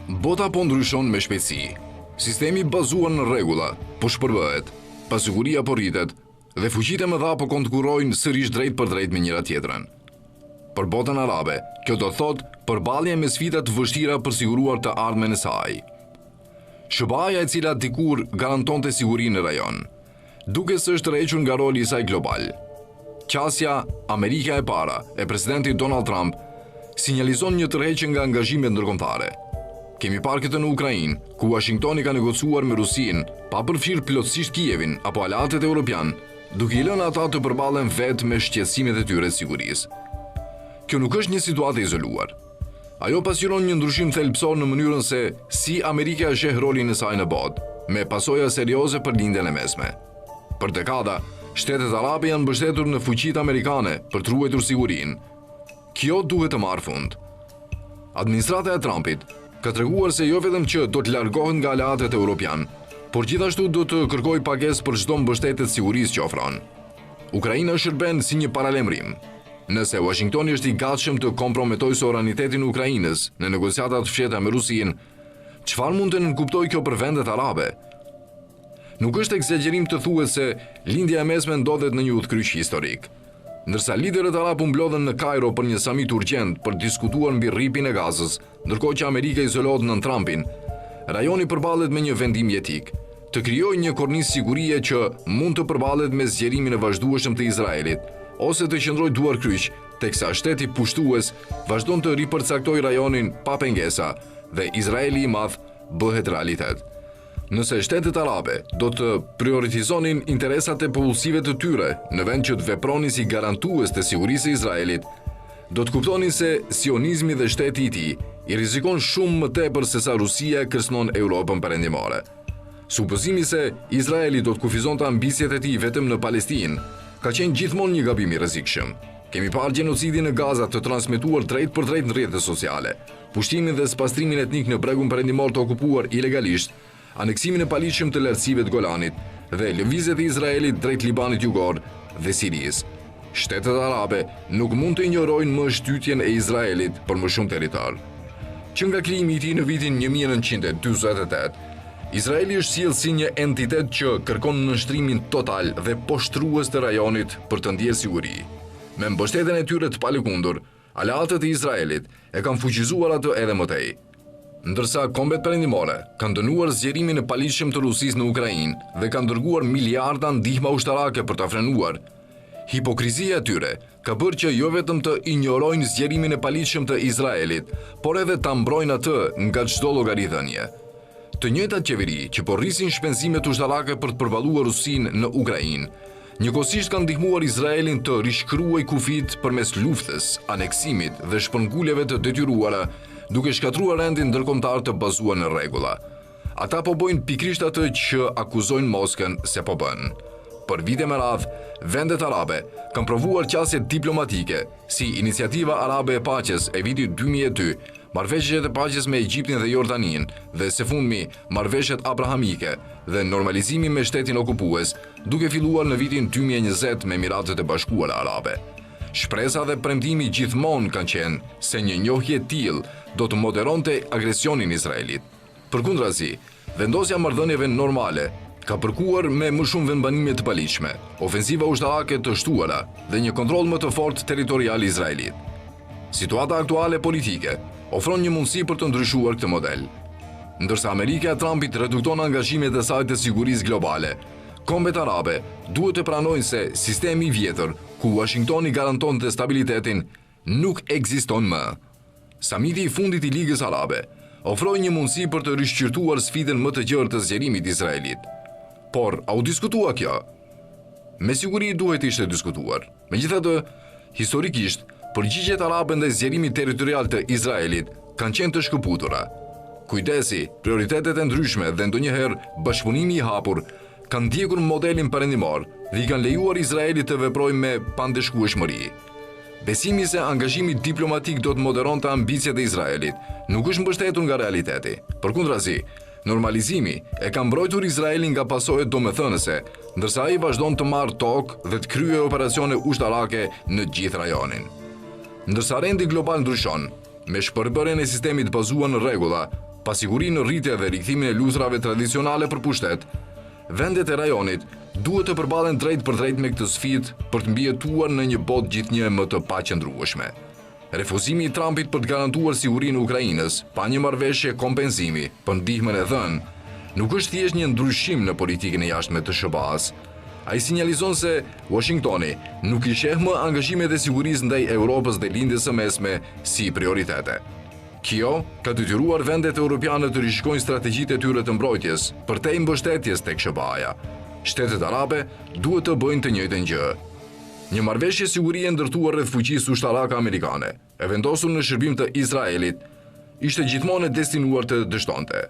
Bota po ndryshon me shpejtësi. Sistemi i bazuar në rregulla po shpërbëhet, pasiguria po rritet dhe fuqitë e mëdha po konkurrojnë sërish drejtpërdrejt me njëra-tjetrën. Për botën arabe, kjo do të thotë përballje me sfida të vështira për siguruar të ardhmen e saj. SHBA-ja e cila dikur garantonte sigurinë në rajon, duket se është tërhequr nga roli i saj global. Qasja Amerika e para e presidentit Donald Trump sinjalizon një tërheqje nga angazhimet ndërkombëtare. Kemi parë këtë në Ukrainë, ku Uashingtoni ka negociuar me Rusinë, pa përfshirë plotësisht Kievin apo aleatët europianë, duke i lënë ata të përballen vetë me shqetësimet e tyre të sigurisë. Kjo nuk është një situatë e izoluar. Ajo pasqyron një ndryshim thelbësor në mënyrën se si Amerika e sheh rolin e saj në botë, me pasoja serioze për Lindjen e Mesme. Për dekada, shtetet arabe janë mbështetur në fuqitë amerikane për të ruajtur sigurinë. Kjo duhet të marrë fund. Administrata e Trumpit ka treguar se jo vetëm që do të largohet nga aleatët europianë, por gjithashtu do të kërkojë pagesë për çdo mbështetje të sigurisë që ofron. Ukraina shërben si një paralajmërim. Nëse Uashingtoni është i gatshëm të komprometojë sovranitetin e Ukrainës në negociata të fshehta me Rusinë, çfarë mund të nënkuptojë kjo për vendet arabe? Nuk është ekzagjerim të thuhet se Lindja e Mesme ndodhet në një udhëkryq historik. Ndërsa liderët arabë u mblodhën në Kajro për një samit urgjent për të diskutuar mbi Rripin e Gazës, ndërkohë që Amerika izolohet nën Trumpin, rajoni përballet me një vendim jetik, të krijojë një kornizë sigurie që mund të përballet me zgjerimin e vazhdueshëm të Izraelit, ose të qëndrojë duarkryq teksa shteti pushtues vazhdon të ripërcaktojë rajonin pa pengesa dhe Izraeli i madh bëhet realitet. Nëse shtetet arabe do të prioritizonin interesat e popullsive të tyre në vend që të vepronin si garantues të sigurisë së Izraelit, do të kuptonin se sionizmi dhe shteti i tij i rrezikon shumë më tepër sesa Rusia e kërcënon Europën Perëndimore. Supozimi se Izraeli do të kufizonte ambiciet e tij vetëm në Palestinë, ka qenë gjithmonë një gabim i rrezikshëm. Kemi parë gjenocidin në Gaza të transmetuar drejtpërdrejt në rrjetet sociale, pushtimin dhe spastrimin etnik në Bregun Perëndimor të okupuar ilegalisht, aneksimin e paligjshëm të Lartësive të Golanit dhe lëvizjet e Izraelit drejt Libanit jugor dhe Sirisë. Shtetet arabe nuk mund të injorojnë më shtytjen e Izraelit për më shumë territor. Që nga krijimi i tij në vitin 1948, Izraeli është sjellë si një entitet që kërkon nënshtrimin total dhe poshtërues të rajonit për të ndjerë siguri. Me mbështetjen e tyre të palëkundur, aleatët e Izraelit e kanë fuqizuar atë edhe më tej. Ndërsa kombet perëndimore kanë dënuar zgjerimin e paligjshëm të Rusisë në Ukrainë dhe kanë dërguar miliarda ndihma ushtarake për ta frenuar, hipokrizia e tyre ka bërë që jo vetëm të injorojnë zgjerimin e paligjshëm të Izraelit, por edhe ta mbrojnë atë nga çdo llogaridhënie. Të njëjtat qeveri që po rrisin shpenzimet ushtarake për të përballuar Rusinë në Ukrainë, njëkohësisht kanë ndihmuar Izraelin të rishkruajë kufijtë përmes luftës, aneksimit dhe shpërnguljeve të detyruara, duke shkatërruar rendin ndërkombëtar të bazuar në rregulla. Ata po bëjnë pikërisht atë që akuzojnë Moskën se po bën. Për vite me radhë, vendet arabe kanë provuar qasje diplomatike, si Iniciativa Arabe e Paqes e vitit 2002, marrëveshjet e paqes me Egjiptin dhe Jordaninë dhe së fundmi marrëveshjet abrahamike dhe normalizimi me shtetin okupues, duke filluar në vitin 2020 me Emiratet e Bashkuara Arabe. Shpresa dhe premtimi gjithmonë kanë qenë se një njohje e tillë do të moderonte agresionin izraelit. Përkundrazi, vendosja e marrëdhënieve normale ka përkuar me më shumë vendbanime të paligjshme, ofensiva ushtarake të shtuara dhe një kontroll më të fortë territorial izraelit. Situata aktuale politike ofron një mundësi për të ndryshuar këtë model. Ndërsa Amerika e Trumpit redukton angazhimet e saj të sigurisë globale, kombet arabe duhet të pranojnë se sistemi i vjetër, ku Uashingtoni garantonte stabilitetin, nuk ekziston më. Samiti i fundit i Ligës Arabe ofroi një mundësi për të rishqyrtuar sfidën më të gjerë të zgjerimit izraelit. Por, a u diskutua kjo? Me siguri duhej të ishte diskutuar. Megjithatë, historikisht, përgjigjet arabe ndaj zgjerimit territorial të Izraelit kanë qenë të shkëputura. Kujdesi, prioritetet e ndryshme dhe ndonjëherë bashkëpunimi i hapur kanë ndjekur modelin perëndimor dhe i kanë lejuar Izraelit të veprojë me pandëshkueshmëri. Besimi se angazhimi diplomatik do të moderonte ambiciet e Izraelit nuk është mbështetur nga realiteti. Përkundrazi, Normalizimi e ka mbrojtur Izraelin nga pasojat domethënëse, ndërsa ai vazhdon të marrë tokë dhe të kryejë operacione ushtarake në gjithë rajonin. Ndërsa rendi global ndryshon, me shpërbërjen e sistemit bazuar në rregulla, Pasigurinë në rritje dhe rikthimin e luftërave tradicionale për pushtet, vendet e rajonit duhet të përballen drejtpërdrejt me këtë sfidë për të mbijetuar në një botë gjithnjë e më të paqëndrueshme. Refuzimi i Trumpit për të garantuar sigurinë e Ukrainës pa një marrëveshje kompensimi për ndihmën e dhënë, nuk është thjesht një ndryshim në politikën e jashtme të SHBA-së. Ai sinjalizon se Uashingtoni nuk i sheh më angazhimet e sigurisë ndaj Europës dhe Lindjes së Mesme si prioritete. Kjo ka detyruar vendet europiane të rishikojnë strategjitë e tyre të mbrojtjes, përtej mbështetjes tek SHBA-ja. Shtetet arabe duhet të bëjnë të njëjtën gjë. Një marrëveshje sigurie e ndërtuar rreth fuqisë ushtarake amerikane, e vendosur në shërbim të Izraelit, ishte gjithmonë e destinuar të dështonte.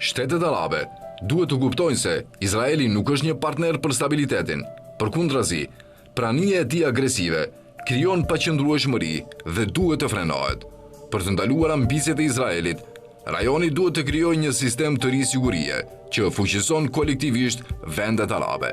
Shtetet arabe duhet të kuptojnë se Izraeli nuk është një partner për stabilitetin, përkundrazi, prania e tij agresive krijon paqëndrueshmëri dhe duhet të frenohet. Për të ndaluar ambiciet e Izraelit, rajoni duhet të krijojë një sistem të ri sigurie që fuqizon kolektivisht vendet arabe.